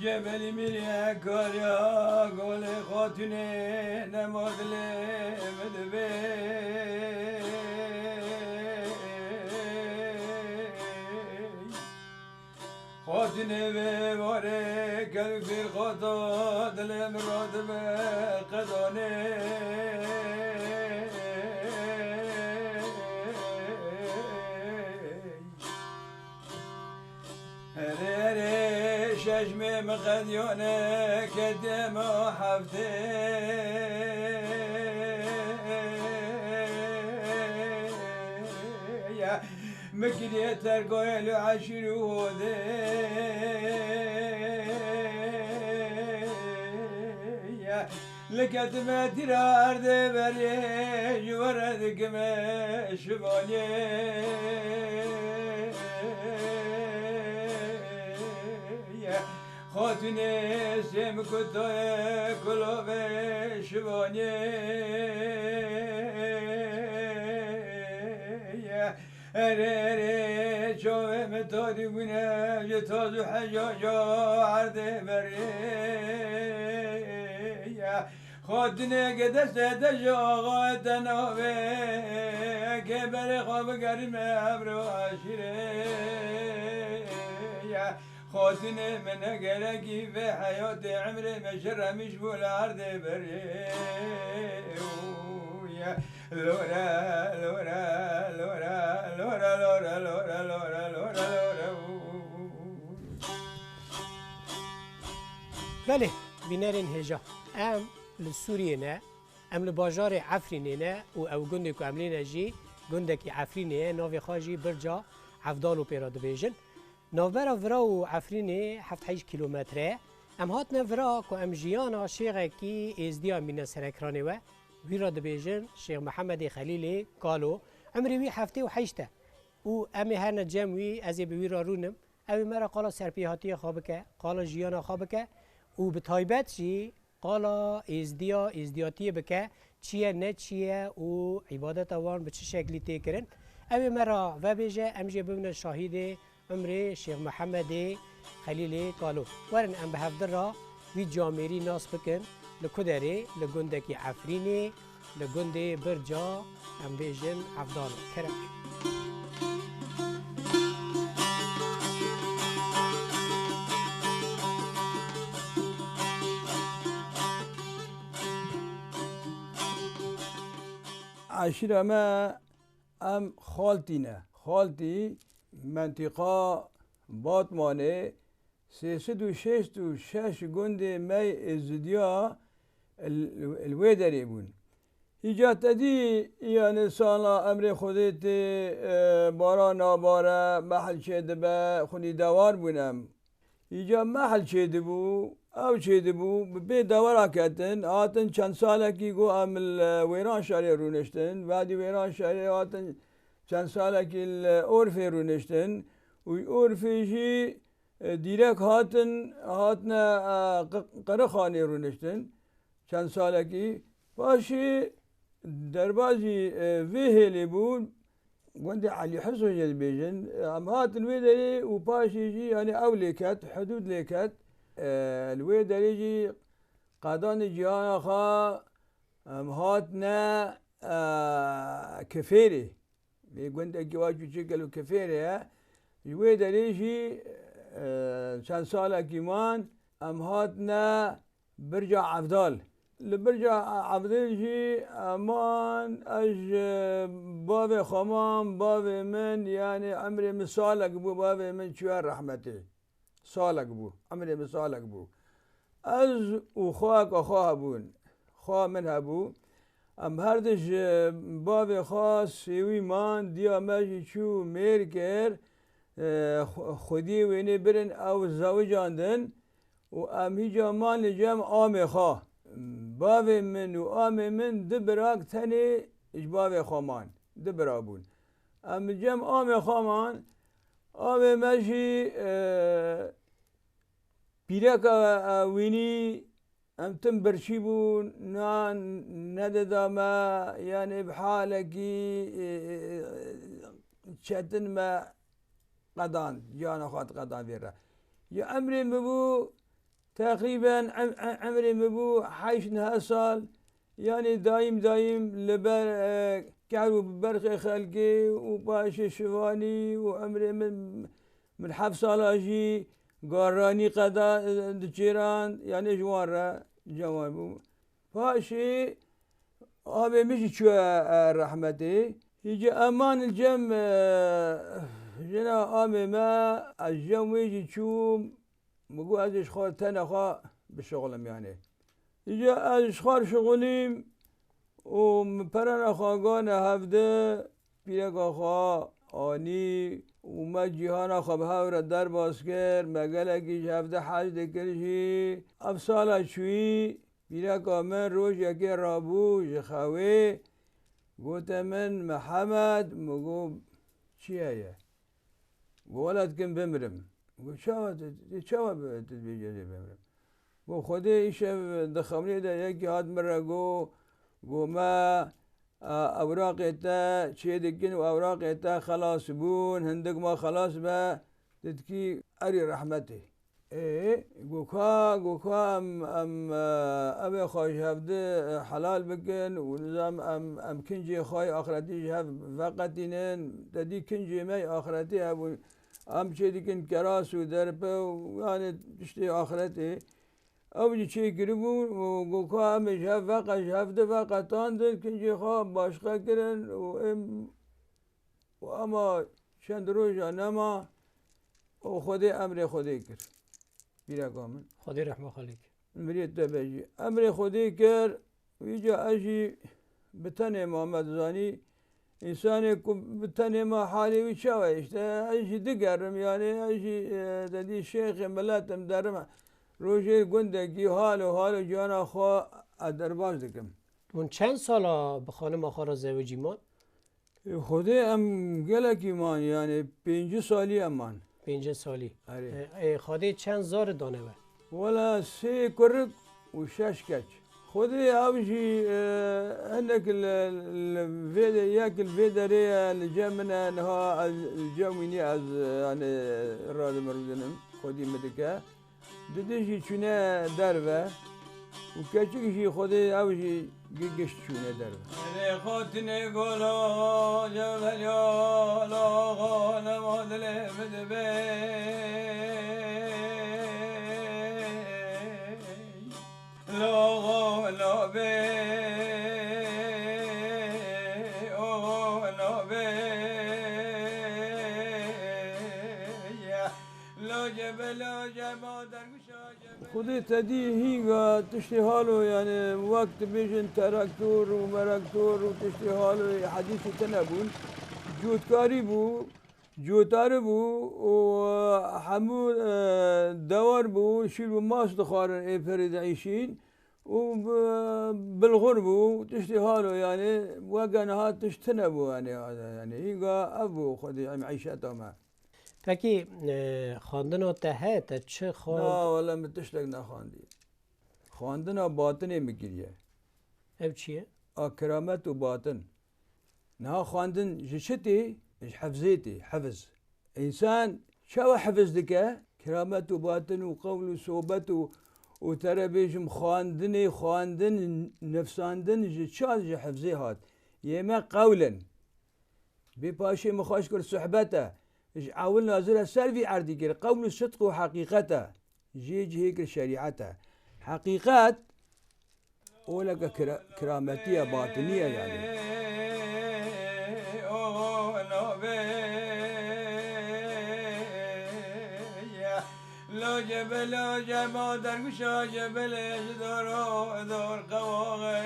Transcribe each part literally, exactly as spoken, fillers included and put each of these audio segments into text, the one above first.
Cebelî mîrê kariya golê xatûnê nema dilê min divê. Xatûnê vê warê kel û fêrxata dilê min radibe qedanê. Erê, erê, şeşmê min qediyane, kedê min heftê ye. Min kiriye terkoyê li eşîr û hodê ye. Li ketime tîra erdê berê, ji we re dikime şivaniyê. Xatûnê sêm kutayê kulavê şivaniyê. Erê, erê, çavê min tarî bûne, ji taz û hejaja erdê berê. Xatûnê ke destê te ji axayê te navê, ke berê xwe bigerîme evro eşîrê. Xatûnê min ne gerekî vê heyatê, emrê me ji remîş bû li erdê berê. Lore, lore, lore, lore, lore, lore, lore, lore, lore, lore. Belê, bînerên hêja. Em li Sûriyê ne, em li bajarê Efrînê ne û ew gundê ku em lê ne jî gundekî Efrînê ye, navê xwe jî Birca Evdalo pê re dibêjin. Navbera vira û Efrînê heft heyş kîlometre ye. Em hatine vira ku em jiyana şêxekî êzdiya mîne ser ekranê we. Wî re dibêjin Şêx Mihemedê Xelîlê Kalo. Emrê wî heftê û heşt e û em ê herne cem wî, ez ê bi wî re rûnim. Ew ê me re qala serpêhatiya xwe bike, qala jiyana xwe bike û bi taybet jî qala êzdiya, êzdiyatiyê bike, çi ye ne çi ye û îbadeta wan bi çi şeklî tê kirin. Ew ê me re vebêje, em jê bibine şahîdê umrê Şêx Mihemedê Xelîlê Kalo. Werin em bi hevdi re wî camêrî nas bikin, li ku derê, li gundekî Efrînê, li gundê Birca, em bêjin Evdalo. Kerem. Eşîra me, em Xaltî ne. Xaltî, mentîqa Batmanê, sê sed û şêst û şeş gundê me yê Êzidiya li, li wê derê bûn. Îca te dî, yanî sala emrê Xwedê tê, e, bara nabare, mehl çêdibe, xwedî dewar bûn em. Îca mehl çêdibû, ew çêdibû, bi pê dewara ketin, hatin çend salekî got em li Wêranşarê rûniştin, badî Wêranşarê hatin çend salekî li Orfê rûniştin û Orfê jî, e, dîrek hatin, hatine, e, Qi-, Qirixanê rûniştin. Çend salekî paşê derbazî, e, vê hêlê bû, gundê Elî Hiso jê dibêjin. Em hatin wê derê û paşê jî, yanî ew lê ket, hidûd lê ket. E, li wê derê jî qedanê cîhana xwe em hatine, e, Kifêrê. Vê gundekî wa çûçik e li Kifêrê ye. Ji wê derê jî, e, çend salekî man, em hatine Birca Evdal. Li Birca Evdal jî, e, man, ez ji bavê xwe mam, bavê min, yanî emrê min salek bû, bavê min çûye rehmetê. Salek bû, emrê min salek bû. Ez û xwaka xwe hebûn, xwa min hebû. Em her di ji bavê xwe sêwî man, diya me jî çû mêr kir, e, xwe-, xwediyê wênê birin ew zewicandin û em hîca man li cem amê xwe. Bavê min û amê min du birak tenê ji bavê xwe man, du bira bûn. Em li cem amê xwe man, amê me jî, e, pîreka, e, wînî, em tim birçî bûn, nan nedida me, yanî bi halekî, e, e, çetin me qedand, ciyana xwe diqedand vê re. Ya emrê min bû, Teqrîben em-, em-, emrê min bû heşt neh sal. Yanî dayîm dayîm li ber, e, kehr û berxê xelkê û paşê şivanî û emrê min, min heft sala jî garanî qeda, e, diçêrand, yanî ji wan re cewan bû. Paşê amê min jî çû, e, rehmetê. Îca eman li cem, e, jina amê me, ez cem wê jî çûm. Min got, ez ê ji xwe tenê xwe bişixulim, yanî. Îca ez ji xwe şixulîm û min perena xwe gane hevde, pîreka xwe anî û me cîhana xwe bi hev re derbas kir. Me gelekî ji hevde hez dikir jî. Ev sala çûyî pîreka min rojekê rabû ji xewê, gote min, Mihemed, min got, çi heye? Got, wela dikim bimirim. Got, çawa tu, tu çawa bi-, tu dibêjî ez ê bimirim? Got, Xwedê îşev di xemlê de yekî hat min re got, got, me, a, ewraqê te çê dikin û ewraqê te xelas bûn, hindik ma xelas be, tu dikî erê rehmetê. Ê, got, ka, got, ka em, em, e, ev ê xwe ji hevdi, e, helal bikin û nizam em, em kincê xwe yê axretî ji hev veqetînin. Te dî kincê me yê axretî hebûn. Em çê dikin keras û derpe û, yanî, tiştê axretê. Ew jî çê kiribûn û got, ka em ê ji hev veqe-, ji hevdi veqetandin, kincê xwe başqe kirin û êm û ema çend roja nema û Xwedê emrê Xwedê kir. Pîreka min. Xwedê rehma xwe lê kir. Mirê te be jî. Emrê Xwedê kir, îca ez jî bi tenê ma, me dizanî, însanê ku bi tenê ma halê wî çawa ye? Îşte ez jî digerim, yanî ez jî, e, te dî şêxê milet im, derim. Rojê gundekî halo halo ciyana xwe ez derbas dikim. Hûn çend sala bi xanima xwe re zewicî man? Xwedê em gelekî man, yanî pêncî salî em man. Pêncî salî. Erê. E, e, Xwedê çend zarê dane we? Wela sê kurik û şeş keç. Xwedê ew jî, e, hinek li, li vê de, yek li vê derê ye, li cem min e, niha ez li cem wî nî ez, e, yanî radimirdin im, xwedî min dike. Didê jî çûne derve û keçik jî Xwedê ew jî gi-, gişt çûne derve. Erê xatinê gola ceveliya la xanima dilê min dibe. La xana be, o xana be. La cebe, la cema derguşa. Xwedê te dî hînga tiştê halo, yanî wek dibêjin teraktor û meraktor û tiştê halo, hedîsê tune bûn. Cotkarî bû, cotari bû û hemû, e, dewar bû, şîr û mas dixwarin ê perê diîşîn û bi-, bilxur bû, tiştê halo, yanî weke niha tişt tune bû, yanî, yanî hînga ev bû xwedî em îşeta me. Pekî, e, xwendina te heye, te çi xwend? Na, wele min tiştek nexwendî. Xwendina batinê min kiriye. Ev çi ye? A kiramet û batin. Niha xwendin ji çi tê? Ji hifzê tê, hifiz. Însan çawa hifiz dike? Kiramet û batin û qewl û sohbet û, û te re bêjim xwendinê, xwendin, nifsandin ji çi hat? Ji hifzê hat. Yê me qewl in. Bê paşê min xweş kir suhbet e. Ji ewil nazire ser vî erdî kir. Qewl û sidq û heqîqet e. Jê cihê kir şerîet e. Heqîqet oleke kira-, kirametiye, batiniye yani. Lo cebel, lo cema derguşa cebelê ji dor û dor qewaxê.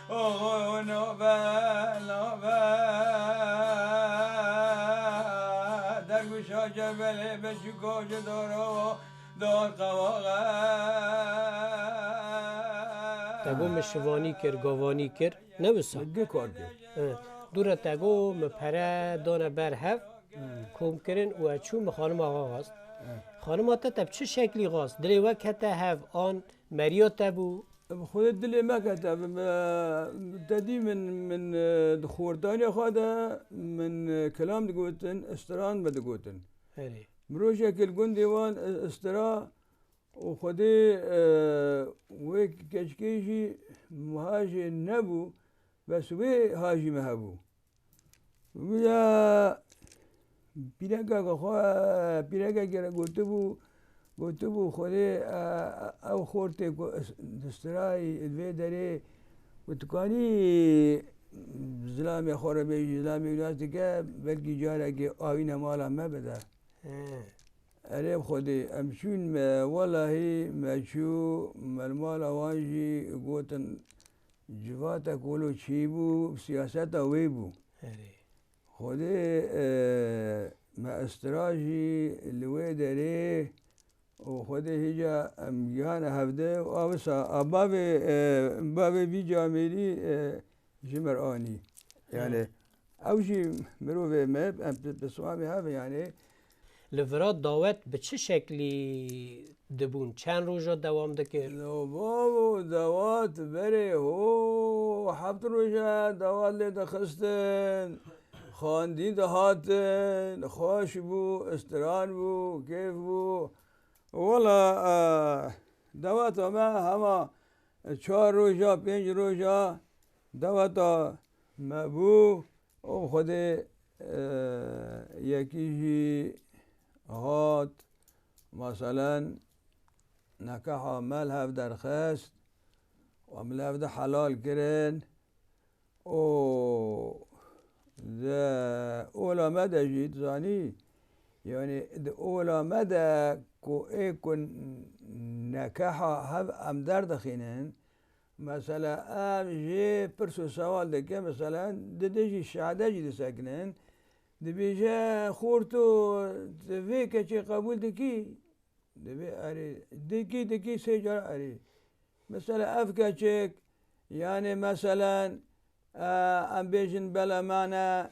Oxo nobe, nobe, derguşa cebelê beşiko ji dor û dor qewaxê. Te got min şivanî kir, gavanî kir, ne wisa? Min du kar kir. He. Dû re te got, min pere dane ber hev, kom kirin û ez çûm, min xanima xwe xwest. He. Xanima te, te bi çi şeklî xwest? Dilê we kete hev, an meriya te bû? Bi Xwedê dilê me kete, bi me, te dî min, min, e, di xortaniya xwe de min, e, kilam digotin, istiran me digotin. Erê. Mirojekê li gundê wan, e, istira û Xwedê, e, wê keçikê jî hajê nebû, bes wê hajî me hebû. Wîya pîrekeke xwe, pîrekekê re gotibû, gotibû, Xwedê, e, e, ew xortê ku is-, distirayî li vê derê, ku tu kanî zilamê xwe re bêjî, zilamê wî nas dike, belkî carekê awîne mala me bide. He. Erê Xwedê, em çûn me, welahî me çû, me li mala wan jî gotin, Civata ku wilo çêbû, siyaseta wê bû. Erê. Xwedê, e, me istira jî li wê derê û Xwedê hêja em gihane hevde û a wisa a bavê, e, bavê vî camêrî, e, ji mir anî. Yani, Ew jî mirovê me, em pi-, pisûa me hebe, yani. Li vira dawet bi çi şeklî dibûn? Çend roja dewam dikir? Lo bavo, dawet berê ho, heft roja dawet lê dixistin, xwendî dihatin, xweş bû, istiran bû, kêf bû. Wela, e, daweta me hema çar roja, pênc roja daweta me bû. Û Xwedê, e, yekî jî hat, meselen, nikaha me li hev derxist, em li hev de helal kirin û di ola me de jî, dizanî, yani di ola me de ku ê ku nikaha hev em derdixînin, Mesela, em jê pirs û sewal dike, mesela, didê jî şade jî disekinin. Dibêje, xorto, tu vê keçê qebûl dikî? Dibê, erê. Dikî, dikî, sê cara erê. Mesela, ev keçik, yani, meselen, e, em bêjin bela me ne,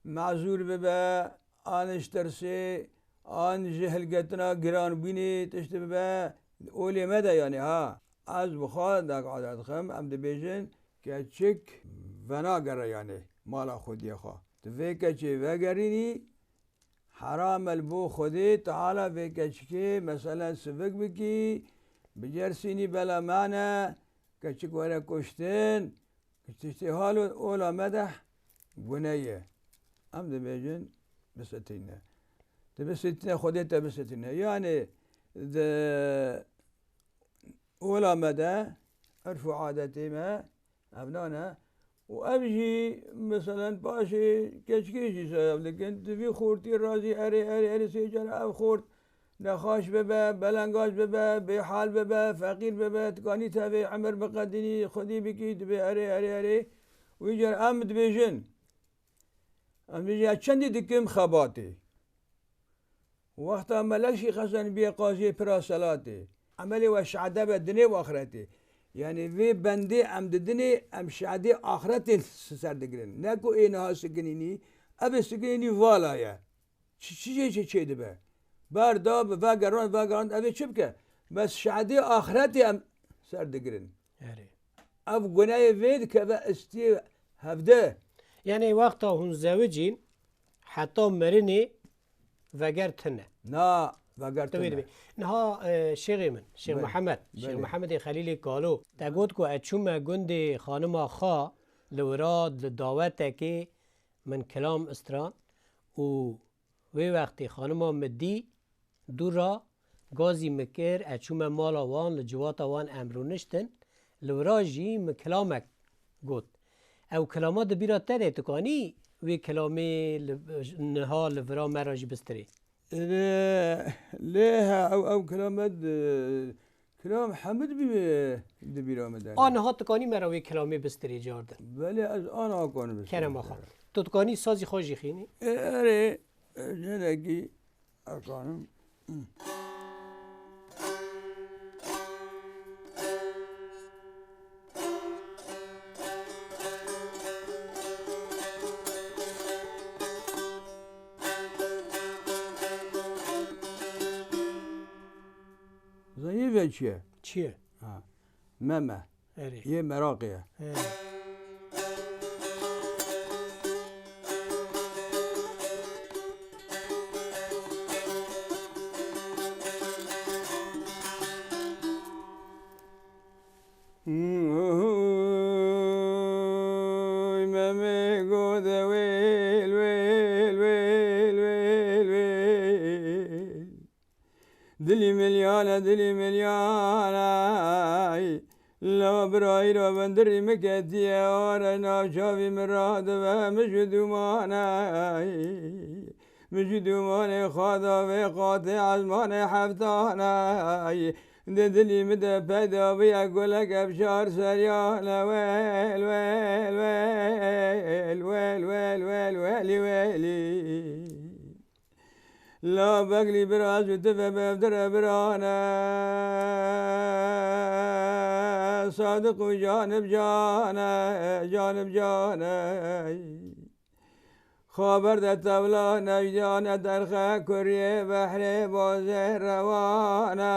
mezûr bibe, an ji tirsê, an ji hilgetina giranbûnê tiştî bibe, olê me de, yani, ha. Ez bi xwe dagada dixim, em dibêjin, keçik venagere, yani mala xwediyê xwe. Tu vê keçê vegerînî, heram e li bo Xwedê Teala vê keçikê, meselen, sivik bikî, bicersînî bela me ne, keçik were kuştin, tiştê hal û ola me de gune ye. Em dibêjin, bisetirîne. Tu bisetirîne, Xwedê te bisetirîne. Yani, di Ola me de, erf û adetê me, ev nan e. Û ev jî, meselen, paşê keçikê jî sebev dikin. Di vî xortî razî erê, erê, erê sê cara ev xort nexaş bibe, belengaç bibe, bêhal bibe, feqîr bibe, tikanî tevê emir biqedînî, xwedî bikî, dibê erê, erê, erê. Wî car em dibêjin. Em dibêjin, ya çendî dikim xebatê. Wexta melek jî xesen bîye qaziyê pira selatê. Emelê we şade be dinê û axretê. Yani vê bendê em di dinê em şadê axretê s-, ser digirin. Ne ku ê niha sikinînî, ev ê sikinînî vala ye. Çi, çi jê çi çê dibe? Berda bi vegerand, vegerand, ev ê çi bike? Bes şadê axretê em ser digirin. Erê. Ev guneyê vê dikeve istiyê hevde. Yani wexta hûn zewicîn, heta mirinê veger tune. Na, veger tune. Niha, e, şêxê min, Şêx Belê. Mihemed, Şêx Belê. Mihemedê Xelîlê Kalo, te got ku ez çûme gundê xanima xwe li wira li dawetekê min kilam istiran û wê wextê xanima min dî dû ra gazî min kir, ez çûme mala wan, li civata wan em rûniştin, li wira jî min kilamek got. Ew kilama di bîra te de, tu kanî wê kilamê li, niha li vira me re jî bistirê? Lê, lê he, ew, ew kilame di, kilam hemû di bî-, di bîra me de. A niha tu kanî me re wê kilamê bistirê cardin? Belê, ez a niha kanim bistirê. Kerema xwe. Tu dikanî sazî xwe jî xînî? E, erê, e, jinekî ez kanim. Zanî ve çi ye? Çi ye? Ha. Meme. Erê. Yê meraqê ye. Erê. Oy, Memê gode wêl, wêl, wêl, wêl, wêl, wêl. Dilî milyane, dilî milyane, ay. La birayî ra bindirî min ketiye, are navçavî min radibe, min ji dûmane, ay. Min ji dûmanê xwe da vê qatê ezmanê heftane, ay. Di dilî min de peyda bûye gulek ev çar seriyane, wel, wel, wel, wel, wel, wel, welî, welî. La beglî biraz û tive bevdire birane, Sadiq û Canib cane, Canib cane. Xaber de tevla neycane derxe kuriyê behrê bazê rewane.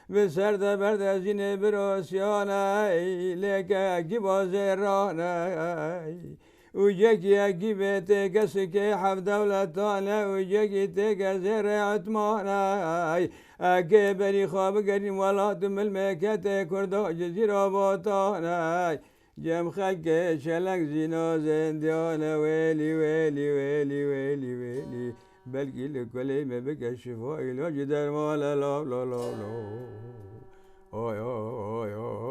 Bi ser de berdezînê birosiyane, lêke gî bazê rane. Û yekî yekî bê têke sikê hevdewletane û yekî têke zêrê etmane. Eke berî xwe bigerîn welat û milmeketê Kurda Cizîra Vatane. Cem xelkê çeleng zîna zendiyane, welî, welî, welî, welî, welî. Belkî li kulê me bike şifa îlacî dermane, lav, lav, lav, lav. Oy, oy, oy.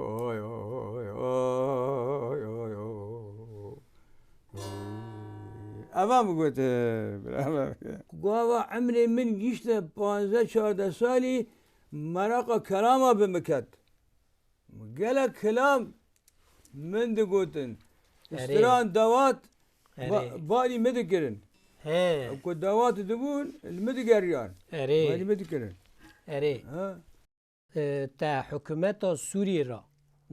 Eva min got, eva. Gava emrê min gişte panzdeh çardeh salî, meraqa kelama bi min ket. Gelek kelam min digotin. Erê. Stran dawat ba-, Erê. Barî min dikirin. He. Ku dawat dibûn, li min digeriyan. Erê. Barî min dikirin. Erê. Ha. E, te hikûmeta Sûriyê re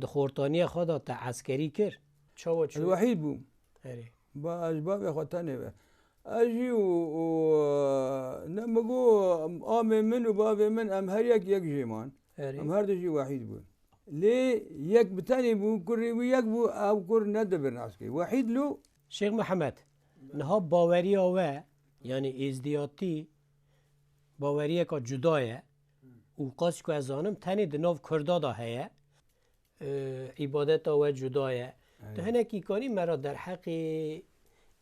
di xortaniya xwe de te eskerî kir? Çawa çû? Ez wehîd bûm. Erê. Ba, ez bavê xwe tenê ve. Ez jî û, û, ne min got, amê min û bavê min, em her yek yek jê man. Erê. Em her du jî wehîd bûn. Lê yek bi tenê bû, kurê wî yek bû, ew kur nedibir naskê. Wehîd lo. Şêx Mihemed, niha baweriya we, yanî êzdiyatî, baweriyeka cuda ye û qas ku ez zanim, tenê di nav Kurda de heye. E, îbadeta we cuda ye. Eyvallah. Tu hinekî kanî me re derheqê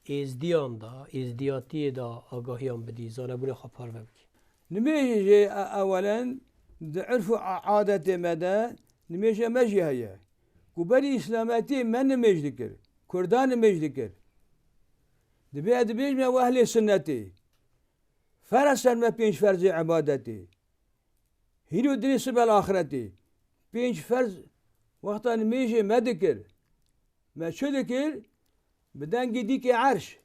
êzdiyan de, êzdiyatiyê de agahiyan bidî, zanebûna xwe parve bikî. Nimêjê jê e-, ewelen di irf û a-, adetê me de nimêja me jî heye. Ku berî îslametiyê me nimêj dikir, Kurda nimêj dikir. Dibê ez dibêjim ew ehlê sunnetê. Ferz ser me pênc ferzê ebadetê. Hîro dinê sibel axretê. Pênc ferz wexta nimêjê me dikir. Me çi dikir? Bi dengê dîkê erş.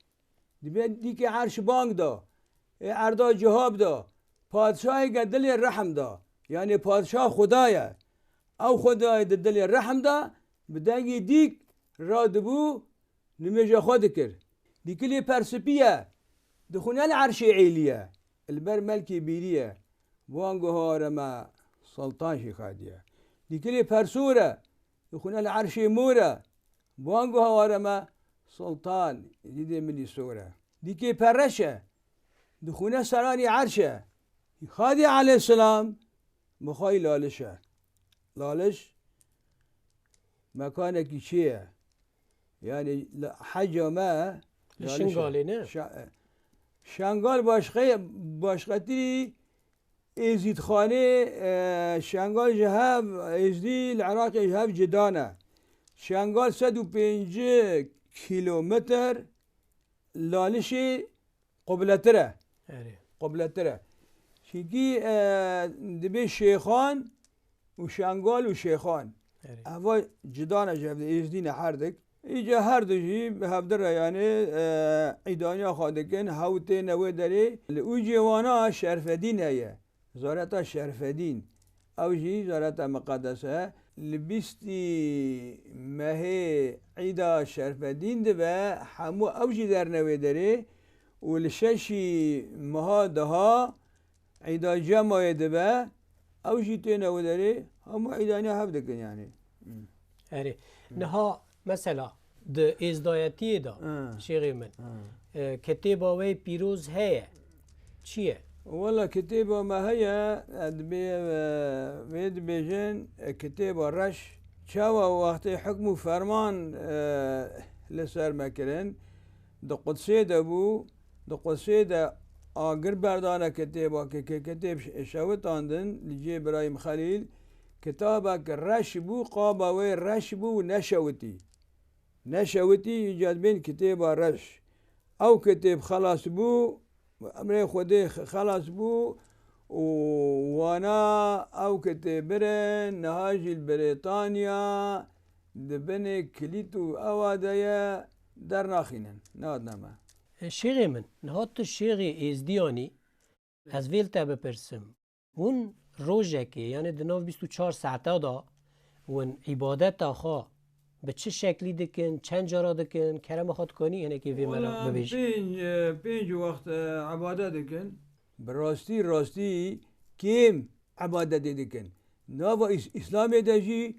Dibê dîkê erş bang da. Ê erda cihab da. Padşahê ge dilê rehm da. Yanê padşah Xuda ye. Ew Xwedayê di dilê rehm da. Bi dengê dîk radibû. Nimêja xwe dikir. Dîkilê perspî ye. Dixwîne li erşê êlî ye. Li ber melkê bîrî ye. Bi wan guha ware me Sultan jî xwediye. Dîkilê persor e. Dixwîne li erşê mor e. Bi wan guha ware me Sultan, Êzîdê min îsor e. Dîkê pereş e. Dixwîne seranî erş e. Xwedê aleyhselam bi xwe yî Laliş e. Laliş mekanekî çê ye. Yanî li heca me Li Laliş e. Şingalê ne? Şa-, Şengal başqe-, başqetirî Êzîdxanê, e, Şengal ji hev Êzdî li Iraqê ji hev cida ne. Şengal sed û pêncî kîlometr Lalişê qubletir e. Erê. Qubletir e. Çinkî, e, dibê Şêxan û Şengal û Şêxan. Erê. Eva cida ne ji hev de, êzdî ne herdik. Îca her du jî bi hevdir re, yanî, e, îdaniya xwe dikin, hew têne wê derê. Li Ucê wana Şerfedîn heye. Zareta Şerfedîn. Ew jî zareta miqedes e. Li bîstî mehê îda Şerfedîn dibe, hemû ew jî derne wê derê û li şeşî meha daha îda Cemayê dibe, ew jî têne wê derê, hemû îdaniya hev dikin yanî. Erê. Niha mesela di êzdayetiyê de, Ha. şêxê min, Ha. e, kitêba wê pîroz heye. Çi ye? Wala kitêba me heye, e, dibê, e, wê dibêjin, e, kitêba reş. Çawa wextê hukm û ferman, e, li ser me kirin, di Qudsê de bû, di Qudsê de agir berdane kitêba, ke, ke kitêb ş-, şewitandin li cihê Birahîm Xelîl, kitabek reş bû, qaba wê reş bû û neşewitî. Neşewitî, îca dibên kitêba reş. Ew kitêb xelas bû, emrê Xwedê xe-, xelas bû û wana ew kitêb birin, niha jî li Brêtanya di binê kilît û ewa de ye, dernaxînin, nehatine me. E, şêxê min, niha tu şêxê êzdiyan î, ez vê li te bipirsim. Hûn rojekê, yanî di nav bîst û çar saeta de hûn îbadeta xwe bi çi şeklî dikin, çend cara dikin, kerema xwe dikanî hinekî vê me re Wala bibêjî? pênc, e, pênc wext, e, îbadet dikin. Bi rastî, rastî kêm îbadetê dikin. Nava Îs-, Îslamê de jî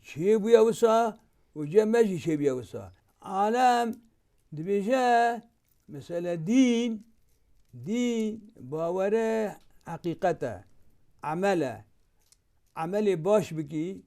çêbûye wisa û cem me jî çêbûye wisa. Alem dibêje, mesela dîn, dîn bawere heqîqet e, emel e. Emelê baş bikî,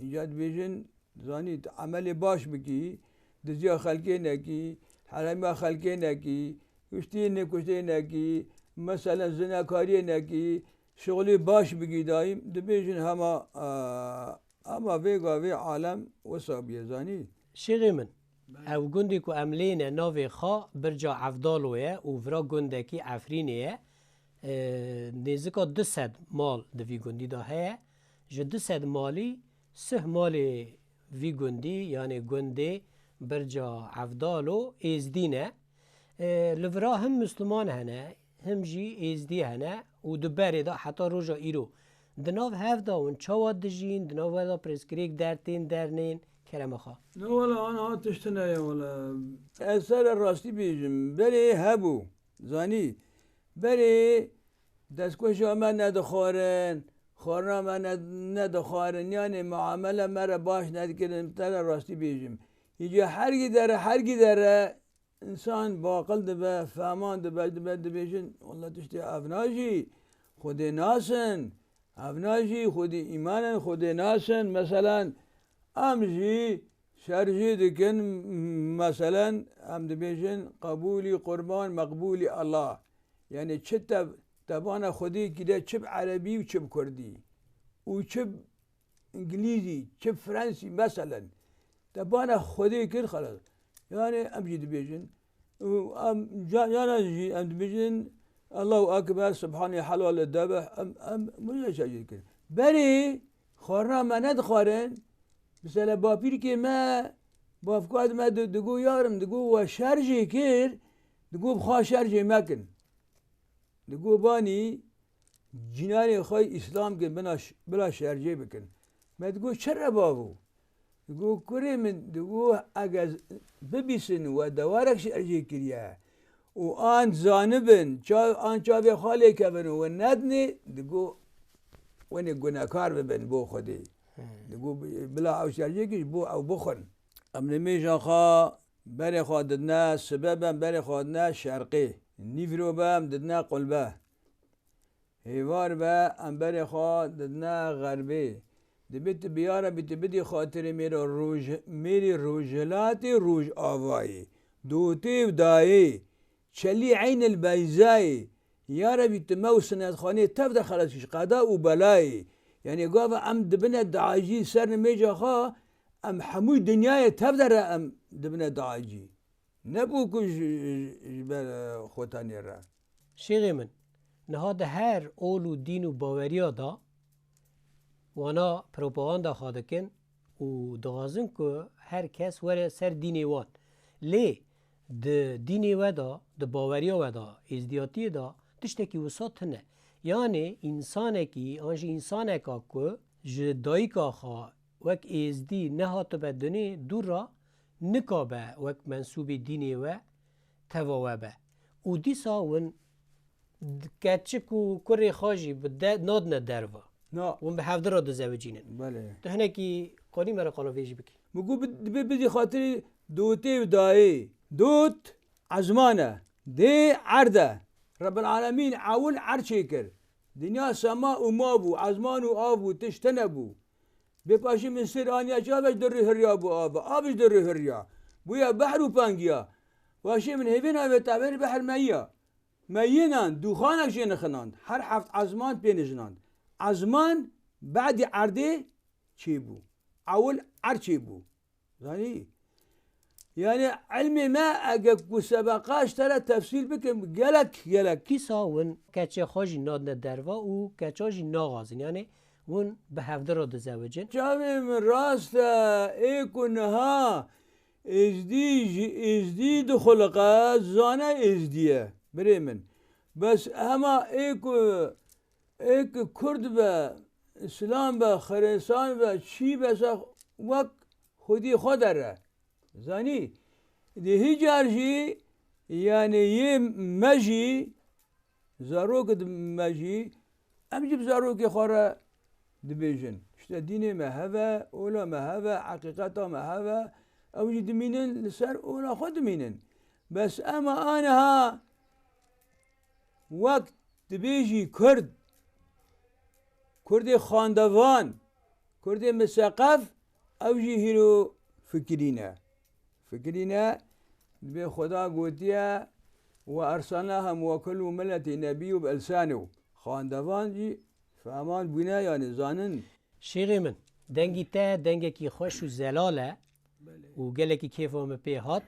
îca dibêjin, zanî, tu emelê baş bikî, diziya xelkê nekî, heremiya xelkê nekî, kuştiyê nêkuştiyê nekî, mesela zinakariyê nekî, şixulê baş bikî daîm, dibêjin hema, a, Ama vê gavê alem wisa bûye, zanî? Şêxê min, Belê. ew gundê ku em lê ne navê xwe Birca Evdalo ye û vira gundekî Efrînê ye. E, nêzika du sed mal di vî gundî de heye. Ji du sed malî sih malê vî gundî, yanê gundê Birca Evdalo êzdî ne. E, li vira him Misliman hene, him jî êzdî hene û di berê de heta roja îro di nav hev de hûn çawa dijîn, di nav we de pirsgirêk dertên dernên kerema xwe? Ne wele, ana tişt tune ye wele. Ez ser rastî bêjim, berê hebû, zanî, berê destkoşa me nedixwarin, xwarina me ne-, nedixwarin, yanê muamele me re baş nedikirin, te re rastî bêjim. Îca hergî dere, hergî dere, Însan baqil dibe, fehman dibe, dibe dibêjin, wela tiştê ev najî, Xwedê nasin, ev najî, Xwedê îman in, Xwedê nasin. Meselen, em jî şerjê dikin, meselen, em dibêjin, qebûlî qurban, meqbûlî Allah. Yanî çi te, te bana Xwedê kire, çi bi erebî û çi bi kurdî. Û çi bi Îngilîzî, çi Fransî, meselen, te bana Xwedê kir, xelas. Yani em jî dibêjin. Û em ca-, yana jî em dibêjin, Allahu Ekber, Subhanê helal e debeh, em, em, muza şerjê kir. Berê, xwarina me nedixwarin, mesela bapîrkê me, bavka me di-, digo yarim, digo we şerjê kir, digo bi xwe şerjê mekin. Digo banî cînanê xwe îslam kin, bina ş-, bila şercê bikin. Me digo çi re bavo? Digo kurê min, digo eger bibîsin we dewarek şercê kiriye û an zanibin, ça-, an çavê xwe lê kevin û we nedinê, digo wenê gunekar bibin bo Xwedê. Hmm. Digo bi-, bila ew şercê kir, ji bo ew bixwin. Em nimêja xwe Berê xwe didine sibe be, em berê xwe didine şerqê. Nîvro be, em didine qulbe. Hêvar be, em berê xwe didine xerbê. Dibê tu bi ya Rebî tu bidî xatirê mêra roj-, mêrê rojhilatê rojavayê, dotê û dayê, çelî eynil beyzayê. Ya Rebî tu me û sinetxanê tev de xelas kî ji qeda û belayê. Yanî gava em dibine diacî ser nimêja xwe, Em hemû dinyayê tev de re em dibine diacî. Ne bû ku ji, ji, ji ber, e, xwe tenê re. Şêxê min, niha di her ol û dîn û baweriya de wana propaganda xwe dikin û dixwazin ku her kes were ser dînê wan. Lê di dînê we de, di baweriya we de, êzdiyatiyê de tiştekî wisa tune. Yanê însanekî, an jî însaneka ku ji dayika xwe wek êzdî nehatibe dinê dûr re nikabe wek mensûbê dînê we teva we be. Û dîsa win d-, keçik û kurê xwe jî bi de-, nadine derve. Na. Win bi hevdi re dizewicînin. Belê. Tu hinekî Kanî me re qala vê jî bikî. Min got, bi-, dibê bidî xatirî dotê û dayê. Dot ezman e. Dê erd e. Rebbil Alemîn ewil erd çêkir. Dinya sema û ma bû, ezman û av bû, tişt tune bû. Bê paşê min sêr aniya çi, av ji derû hiriya bû av, av ji derû hiriya. Bûye behr û pangiya. Paşê min hêvê navê tevêr behr meyiya. Meyinan, dûxanek jê nixinand. Her heft ezman pê nijinand. Ezman badî erdê çêbû. Ewil erd çêbû. Zanî? Yani ilmê me ege ku sebeqa ji te re tefsîl bikim, gelek, gelek. Kîsa win keçê xwe jî nadine derva û keça jî naxwazin. Yani win bi hevdi re dizewicin. Çavê min rast e, ê ku niha êzdî ji êzdî dixuliqe, zane êzdî ye. Birê min. Bes hema ê ku Ê ki kurd be, îslam be, xirêsan be, çî be se wek xwedî xwe dere. Zanî? Di hî car jî, yani yê me jî, zarok di me jî, em jî bi zarokê xwe re dibêjin. İşte dînê me heve, ola me heve, heqîqeta me heve, ew jî dimînin, li ser ola xwe dimînin. Bes em aniha wek dibêjî kurd, kurdê xandevan, kurdê miseqef, ew jî hîro fikirî ne. Fikirî ne, dibê Xweda gotiye, "Ve erselnahum ve kullu milleti nebiyyû bi elsanihim." Xandevan jî fehman bûne, yani zanin. Şêxê min, dengî te dengekî xweş û zelal e û gelekî kêfa min pê hat.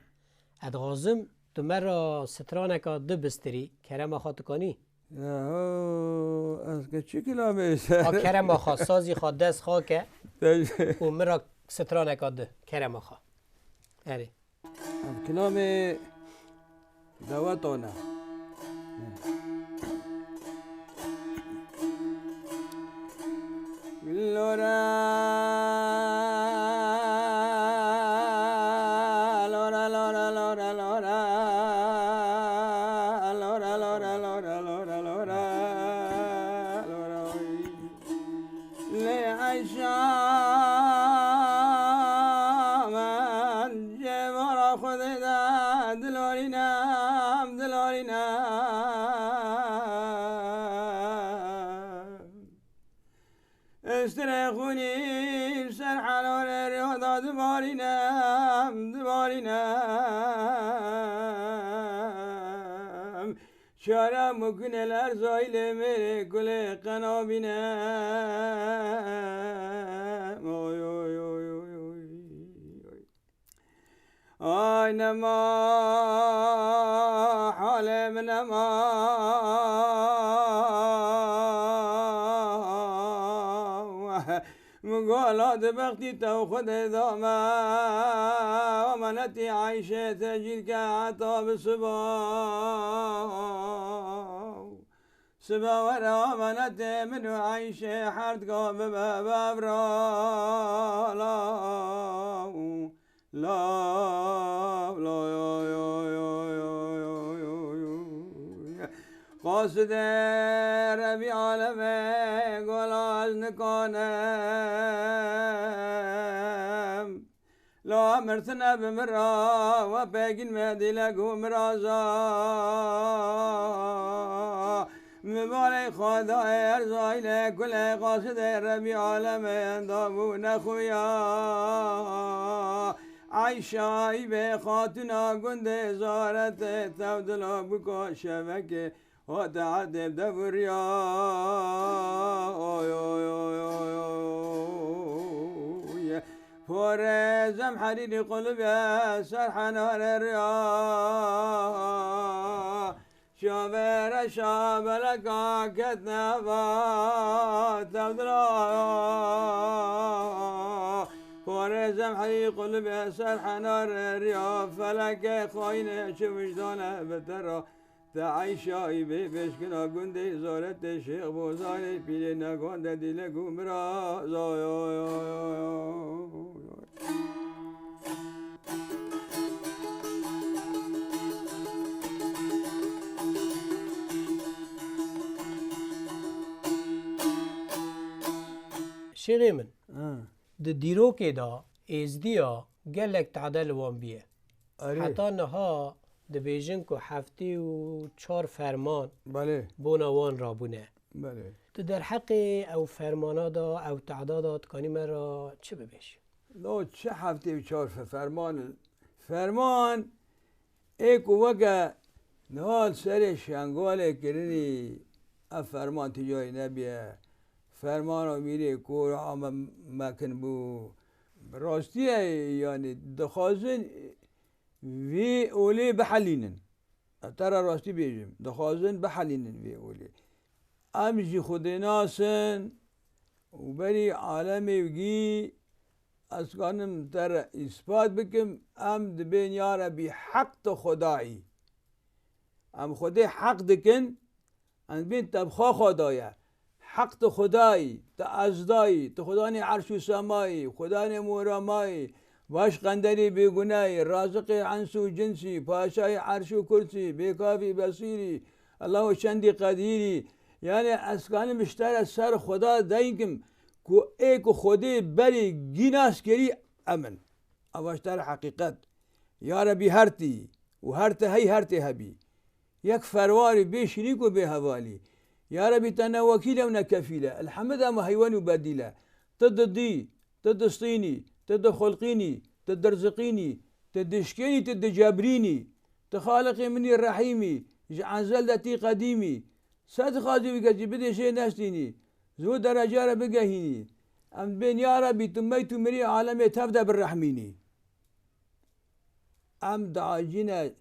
Ez dixwazim tu me ra straneka di bistirî, kerema xwe tu kanî? Yahu, ez ke çi kilamê ser? A kerema xwe, sazî xwe, dest xwe ke û min ra straneka di, kerema xwe. Erê. Ev kilamê dawetane. Lora, lora, lora, lora, lora. Lê Eyşa min cevara Xwedê de dilorînem, dilorînem. Estirê xwînî ser henorê rêya de dibarînem, dibarînem. Çara mukine lerzayî lê mêrê kulê qenabîne. Oy, oy, oy, oy, oy, oy. Ay nema halê min nema. Min got, "La di bextî te û Xwedê da me, emanetî Eyşê te cîr ke heta bi siba. Siba were emanetê min û Eyşê herdga bibe bevra." La, la, la, yo, yo. Qasidê Rebî alemê gola ez nikanim. La mirtine bi min ra, we pêgîn me dîle ku miraza. Mibarê Xwedayê erzayî lê kulê qasidê Rebî alemê enda bû nexuya. Eyşa îbê xatuna gundê Zaretê tevdila bûka şevekê hate erdê deviriya. Oy, oy, oy, oy, oy. Porê zemherîrî qulibê ser henarê riya. Şavêre şabeleka ketne va tevdira. Xwarê zemherî qulibê ser henar riya, felekê xayine çi wijdane bi te ra. Te Eyşayî bê pêşkina gundê Zaretê Şêx Bozanê pîrê negan de dîle gumira. Zoy, oy, oy, oy, oy. Şêxê min. Ha. Di dîrokê de êzdiya gelek tade li wan bûye. Erê. Heta niha dibêjin ku heftê û çar ferman Belê. bona wan rabûne. Belê. Tu derheqê ew fermana de, ew tade de dikanî me re çi bibêjî? No çi heftê û çar fe-, ferman, ferman ê ku weke niha li serê Şengalê kirinî, ev ferman tu carî nebûye. Fermana mîrê kor a me, mekin bû. Bi rastî ye, yanî dixwazin vê olê bihelînin. Ez te re rastî bêjim, dixwazin bihelînin vê olê. Em jî Xwedê nasin û berî alemê gî ez kanim te re îspat bikim, em dibên ya Rebî heq tu Xwedayî. Em Xwedê heq dikin, em dibên te bi xwe Xweda ye. Heq tu Xwedayî, tu Ezdayî, tu Xwedanê erş û semayî, Xwedanê moramayî, baş qenderî bêguneyî, raziqê ens û cinsî, paşayê erş û kursî, bêkafî besîrî, Allahu çendî qedîrî. Yanî ez kanim ji te re ser Xweda deyn kim ku ê ku Xwedê berê gî nas kerî em in. Eva ji te re heqîqet. Ya Rebî her tî û her te hey her tê hebî. Yek ferwarî bê şirîk û bê hevalî. Ya Rebî te ne wekîl e û ne kefîl e. Elhemid e me heywen û bedîl e. Tu didî, tu distînî, tu dixulqînî, tu dirziqînî, tu dişkênî, tu dicebrînî. Tu Xaliqê min î Rehîm î, ji ezel de tî qedîm î. Se dixwazî wî kesî bidê jê nestînî. Ji wî derece re bigehînî. Em dibên ya Rebî tu meyt û mirî alemê tev de birehmînî. Em diacîne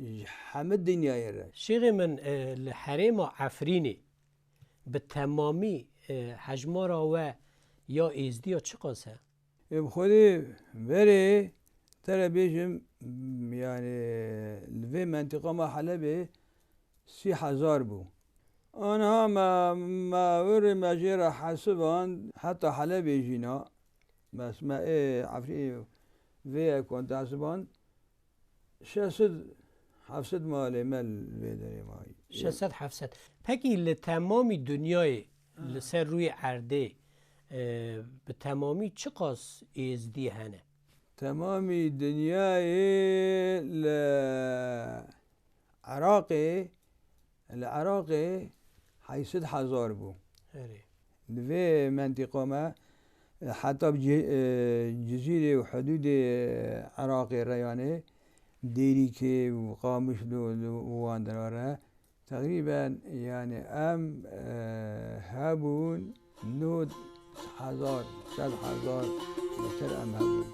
ji hemî dinyayê re. Şêxê min, e, li herêma Efrînê bi temamî, e, hejmara we ya êzdiya çiqas e? Ê bi Xwedê verê te re bêjim, yanî li vê mentiqa me Helebê sî hezar bû. Aniha me, me wirê me jê re hesiband, heta Helebê jî na. Bes me ê Efrînê vê yekon te hesiband, şeş sed heft sed malê me li vê derê mayî. Şeş sed heft sed. Pekî li temamî dinyayê, Ha. li ser rûyê erdê, e, bi temamî çiqas êzdî hene? Temamî dinyayê li Iraqê, li Iraqê heyşt sed hezar bû. Erê. Li vê mentiqa me, heta bi Ci-, e, Cizîrê û hudûdê Iraqê re, yanê Dêrîkê û Qamişlo û wan dera re, teqrîben, yanî em, e, hebûn nod hezar, sed hezar metre em hebûn.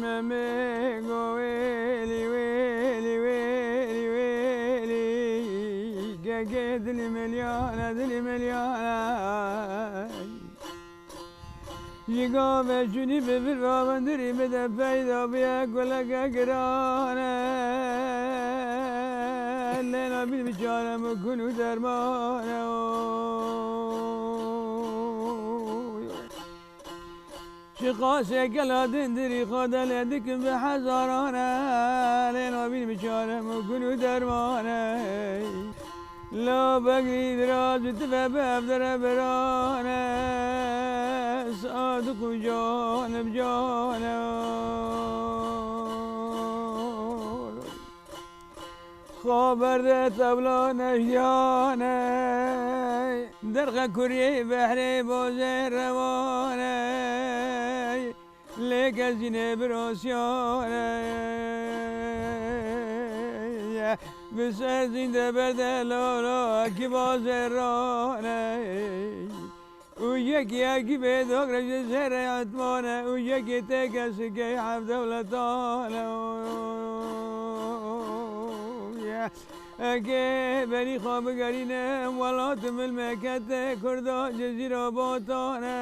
Memê go wêlî, wêlî, wêlî, wêlî. Gege dilî melyana, dilî melyana. Ji gavê cûnî bi vir ravindirî bide peyda bûye guleke giran e. Lê nabîn bi çare mûkun û derman e. Çiqasê gela dindirî xwe delê dikin bi hezaran e, lê nabîn bi çare mûkun û derman e. La begrî diraz û tive bi ev dere biran e, sadiq û can bi can e. Xwe berde tevla nejiyane, derxe kurê behrê bozê rewane, lê kesî nêbirosiyane. Bi ser zînde berde lolo, ekî bozê rane. Û yekî yekî bê dogre ji serê etmane û yekî tê kesikê hevdewletane. Eke berî xwe bigerîne welat milmekete Kurda Cezîra Batane.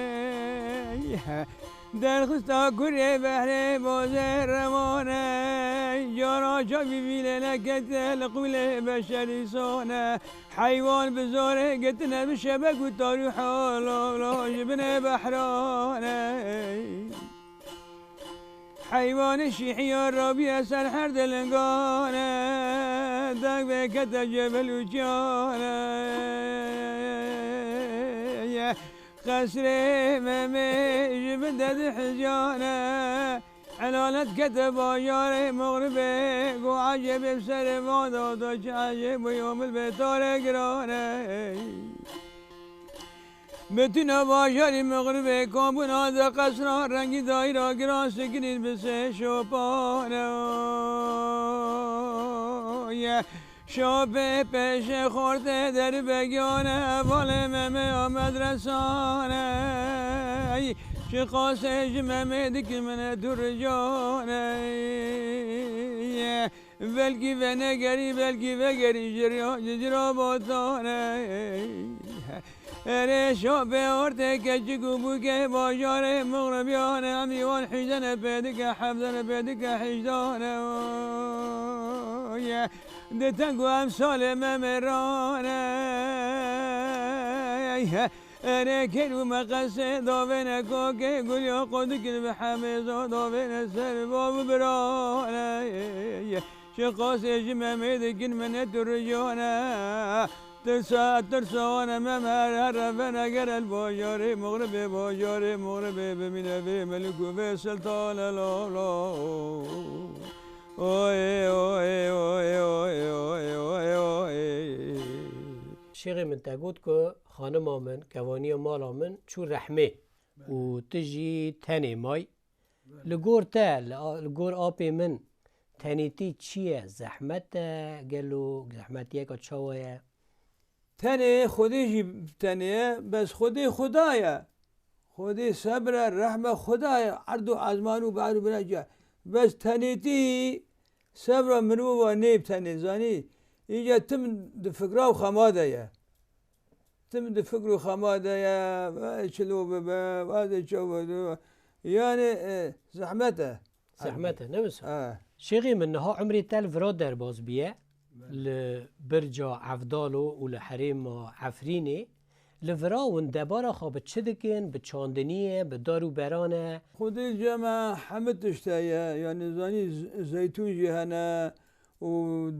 Derxista kurê behrê bozê remane, cara çavî vîlê nekete li qûlê beşerî sone. Heywan bi zorê gitine bi şebek û tarî halo lo ji binê behrane. Heywanê şîhiya rabiye ser her dilingane, deng vêkete cebel û çiyane. Qesrê Memê ji bin de di hiziyane, elalet kete bajarê Mexribê, got, "Ecêb ê bi serê van de da çi ecêb û yomil bê tarê girane." Bitîna bajarî Mexribê, kabûna de qesra rengî dayîra giran sikinîn bi sê şopane. Şopê pêşê xortê derî begiyane, hevalê Memê ya medresane. Ey, çiqasê ji Memê dikî min e tu ricane. Belkî venegerî, belkî vegerî ji riya, ji cira batane. Erê şopê ortê keçik û bûkê bajarê Mexribiyane, em wan hîjdene pê dike, hevdene pê dike hîjdane. Di teng û emsalê me mêrane. Erê kêr û meqesê davêne kokê, gulya qo dikin bi hemêza davêne ser bav û birane. Çiqasê ji Memê dikin minet û rijane. Tirsa, tirsa wane Mem her, her revene gere li bajarê Mexribê, bajarê Mexribê bimîne vê melik û vê siltane la la. Oy, oy, oy. Şêxê min te got ku xanima min, kevaniya mala min çû rehmê û tu jî tenê may. Li gor te, li a-, li gor apê min tenêtî çi ye? Zehmet e? Gelo zehmetiyeka çawa ye? Tenê Xwedê jî tenê ye, bes Xwedê Xuda ye. Xwedê sebr e, rehm e, Xuda ye. Erd û ezman û behr û binaciya. Bes tenêtî sebra mirova nê bi tenê, zanî? Îca tim di fikra û xema de ye. Tim di fikr û xema de ye, ve çilo bibe, ve de çawa de. Yani, e, zehmet e. Zehmet e, ne wisa? Ha. Şêxê min, niha umrê te li vira derbas biye, li birca Evdalo û li herêma Efrînê. Li vira hûn debara xwe bi çi dikin? Bi çandiniyê, bi dar û beran e? Xwedê cem e, hemî tişt heye. Yani, zanî, z-, zeytûn jî hene û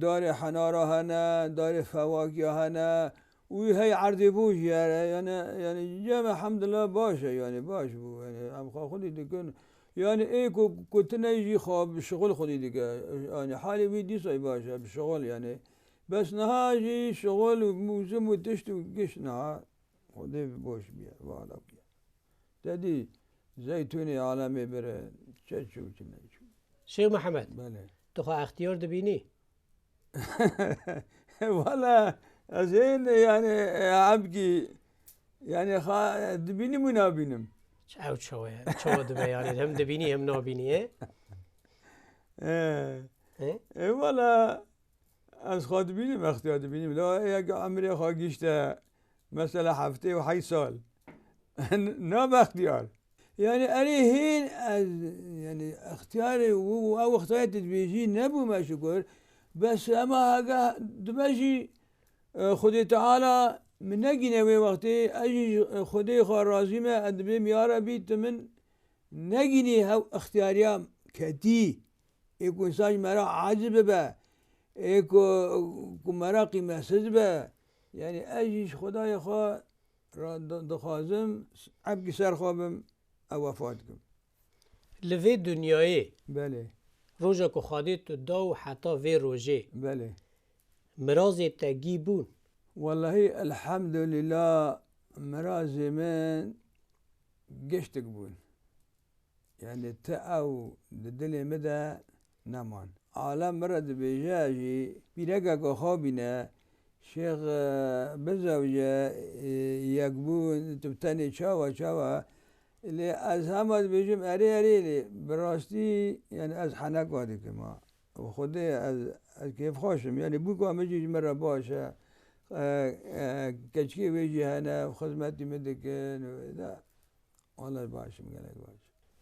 darê henara hene, darê fewakiya hene. Û hey erdê bo jî here, yani, yani cem elhamdulillah baş e, yani baş bû, yani em xwe xwedî dikin. Yani ê ku, ku tune jî xwe bi şixul xwedî dike. Yani halê wî dîsa baş e, bi şixul yani. Bes niha jî şixul û mûsim û tişt û giş niha xwedê boş bûye, vala bûye. Te dî zeytûnê alemê bire, çi çû, çi neçû. Şêx Mihemed, Belê. Tu xwe extiyar dibînî? Wala ez ên, yani, e, ebkî, yani, xa, dibînim û nabînim. Ew çawa ye? Çawa dibe yani? Hem dibînî hem nabînî, e? E. E? E, wala ez xwe dibînim, extiyar dibînim. La yek emrê xwe gişte, mesela heftê û heyt sal. Nabe extiyar. Yani erê hên ez, yani extiyarê û, û ew extiyarê tu dibêjî nebûme şukur. Bes ema hege dibe jî, e, Xwedê Teala min negîne wê wextê, ez jî ji, e, Xwedê xwe razî me, ez dibêm, ya Rebî, tu min negînî hew extiyariya ketî. Ê ku însan ji me re aciz bibe, ê ku, ku me re qîmetsiz be. Yani ez jî ji Xwedayê xwe ra di-, dixwazim, ebkî ser xwe bim, ew wefat kim. Li vê dinyayê Belê. Roja ku Xwedê tu da û heta vê rojê Belê. mirazê te gî bûn? Wellahî, elhamdulillah, mirazê min giştik bûn. Yani ti ew di dilê min de neman. Alem min re dibêje jî, pîrekeka xwe bîne, Şêx, e, bizewce, e, yek bûn, tu bi tenê çawa, çawa? Lê ez hema dibêjim, erê, erê, lê bi rastî, yani ez heneka dikim ha. Bi Xwedê ez, ez kêfxweş im. Yani bûka min jî ji min re baş e. E, e, keçikê wê jî hene, xizmetî min dikin. Da, Wele baş im, gelek baş.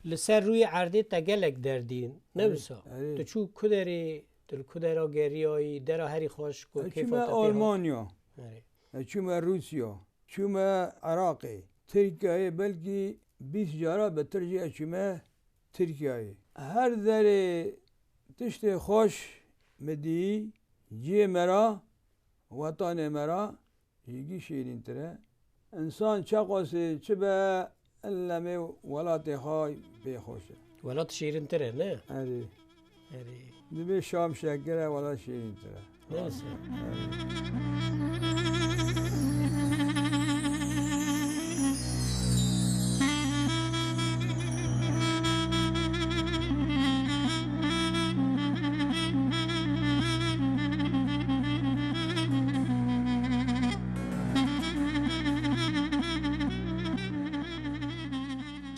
Li ser rûyê erdê te gelek derdîn, ne Erê, wisa? erê. Tu çû ku derê, tu li ku dera geriyayî, dera herî xweş ku Ez kêfa çûme te pê hat? Almanya, Erê. ez çûme Rûsya, çûme Iraqê, Tirkiyeyê belkî bîst cara betir jî ez çûme Tirkiyeyê. Her derê tiştê xweş mi dî, ciyê me ra, wetanê me ra, Jîgî şîrîntir e. Însan çeqasê çi be, illemê welatê xwe pê xweş e. Welat şîrîntir e, ne? Erê. Erê. Dibê Şam şekir e, welat şîrîntir e. Neyse.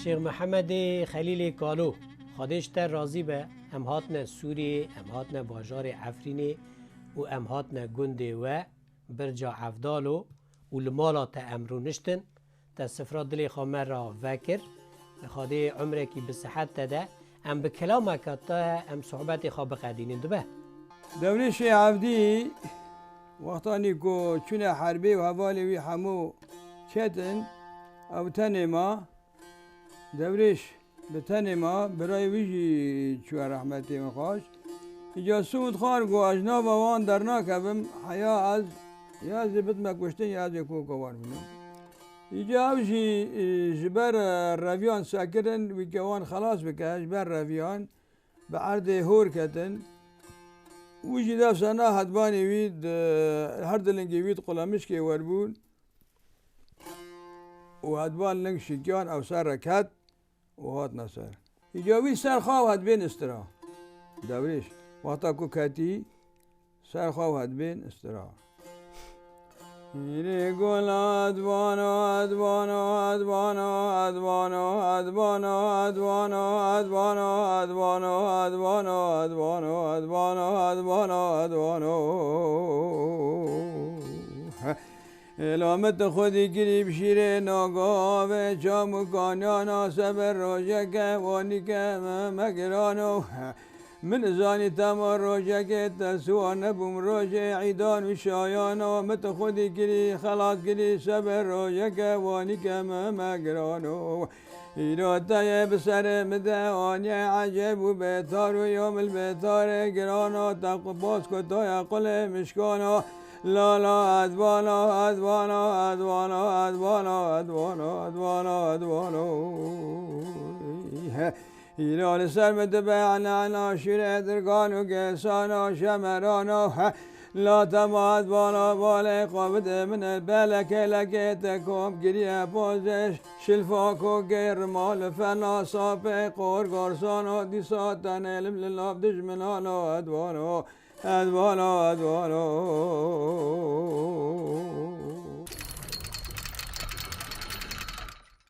Şêx Mihemedê Xelîlê Kalo, Xwedê ji te razî be, em hatine Sûriyê, em hatine bajarê Efrînê û em hatine gundê we, Birca Evdalo û li mala te em rûniştin, te sifra dilê xwe me re vekir, Xwedê umrekî bi sihet te de, em bi kelameke te em sohbetê xwe biqedînin, dibe? Dewrêşê Evdî, wextanî ku çûne herbê û hevalê wî hemû ketin, ew tenê ma. Dewrêş bi tenê ma, birayê wî jî çûye rehmetê, min xwest. Îca Siûd Xan got, ez ji nava wan dernakevim, heya ez ya ez ê bitime kuştin ya ez ê koka wan binim. Îca ew jî, e, ji ber, e, reviyan sekirin, wî ke wan xelas bike, ji ber reviyan bi erdê hor ketin. Wî jî dewsa na hedbanê wî di, her di lingê wî di qulemişkê werbûn. Û hedban ling şikiyan ew ser re ket û hatine ser. Îca wî ser xwe û hedbên istira. Dewrêş, wexta ku ketî, ser xwe û hedbên istira. Hîrê gul hedbano, hedbano, hedbano, hedbano, hedbano, hedbano, hedbano, hedbano, hedbano, hedbano, hedbano, hedbano, hedbano. Êla min tu xwedî kirî bi şîrê nagavê çam û kanyana, seber rojeke wanîke me, me girano. Min zanî tema rojekê te siwa nebûm, rojê îdan û şayana. Min tu xwedî kirî, xelas kirî, seber rojeke wanîke me, me girano. Îro te yê bi serê min de aniye ecêb û bêtar û yo min bêtarê girana te qu-, bas ku to ye qulê mişkana. La la edbana, edbana, edbana, edbana, edbana, edbana, edbana. He. Îro li ser min dibe ena, ena şîrê dirgan û gêsana şemerana. He. La tema edbana balê xwe bide min, belekê lekê te kom kiriye pozê. Şilfako gêrima li fena sapê qor garsana, dîsa tenê lim li nav dijminana edwana, edwana, edwana.